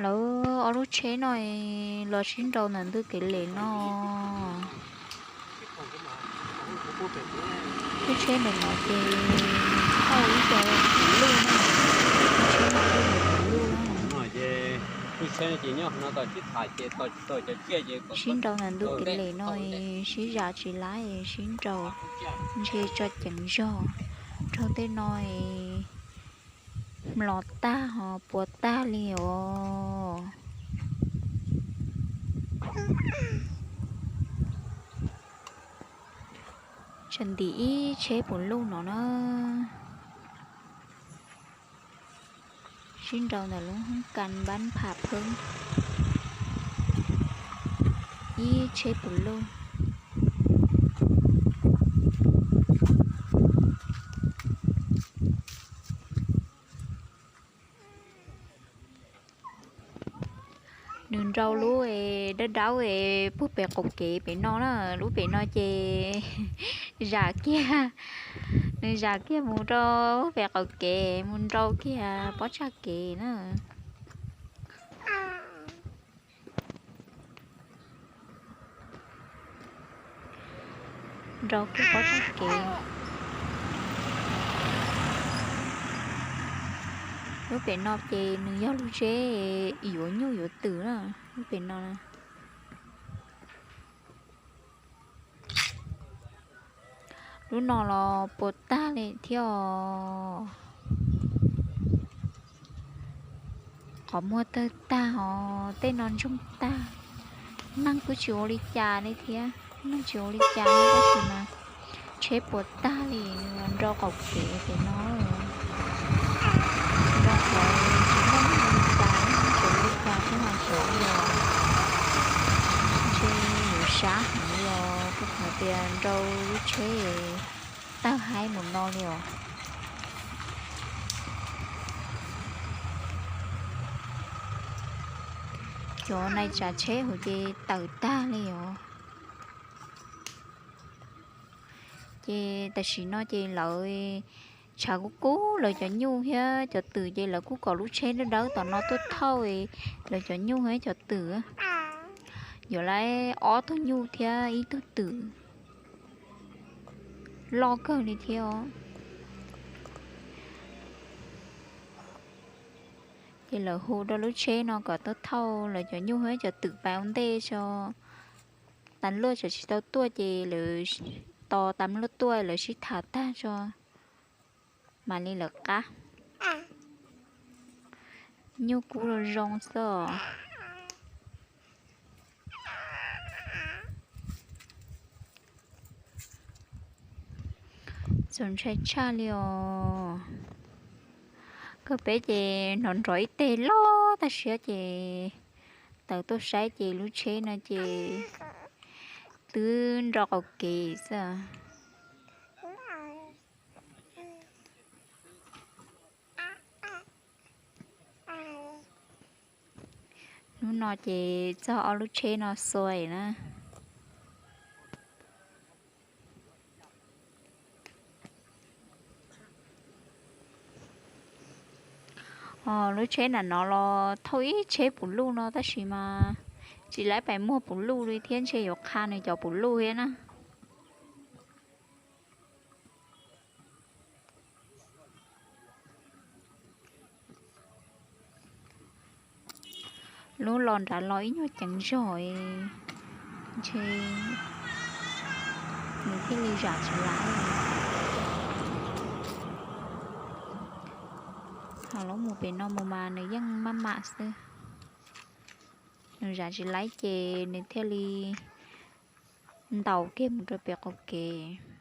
Lawv ob lub tsheb no los sib nraus ntawm ntug kev lem no. Lub tsheb ntawm no ces thauj ib co puv luj na. Lub tsheb no thauj puv luj na. Sib nraus ntawm ntug kev lem no, sib zam tsis laib, sib nraus, ntshe tso ceev zog. Raug tej no mlos tag ho puas tag li os. Tsam ntim ib tsheb puv luj no na. Sib nraus ntawm lub hoob kas npab pham pheeb. Ib tsheb puv luj. Nws nrau lub dawb dawb puag pem qaum kev pem no na, lub pem no ces zam kiag, nws zam kiag mus rau pem qaum kev mus nrau kiag pob tsag kev na. Nrau kiag pob tsag kev. Lub pem no ces nws yog lub zeb yuav nyuj yuav twm na, lub pem no. Lub no los puas tag li thiab os. Qhov muag tawg tag os, tej no ntsoog tag. Neeg kuj tsis ua li cas li thiab, neeg tsis ua li cas li tab sis mas tsheb puas tag li, nws los nrau qaum kev pem no. Nrau qhov tsis muaj neeg ua li cas, tsis ua li cas thiab mas xyov li os. Ntshe yuav sab heev li os, kuv hais tias nrau lub tsheb tawg haib mus no li os. Cov nais tsav tsheb hauv ces tawg tag li os. Ces tam sim no ces lawv tshav kub kub, lawv cov nyuj thiab cov twm ces lawv kuj kom lub tsheb dawb dawb tom no tuaj thauj, lawv cov nyuj thiab cov twm. Yuav lawv ob tug nyuj thiab ib tug twm loj kawg li thiab os. Ces lawv hu rau lub tsheb no kom tuaj thauj lawv cov nyuj thiab cov twm pais ua ntej tso. Tas luaj tseem tsis tau tuaj ces lawv tos tas luaj tuaj lawv sib tham tag tso mam li lawv qab. Nyuj kub zoo zoo xwb os. Txaus ntshai tshaj li os. Kawg peb ces hnov nrov ib teg loj tag siab ces tawm tuaj saib ces lub tsheb no ces twb nrau qaum kev xwb. Hnub no ces txog ob lub tsheb no xuas na. Lub tsheb nram no los thauj ib tsheb puv luj no tab sis mas tsis laib pais muag puv luj li thiab ntshe yuav qha nws cov puv luj thiab na. Lub los nrad los ib nyuag ceev zog, ntshe nws thiaj li zam tsis laib. Ho lub mus pem no mus mas nws yeej maj mam xwb. Nws zam tsis laib ces nws thiaj li ntaus kiag mus rau pem qaum kev.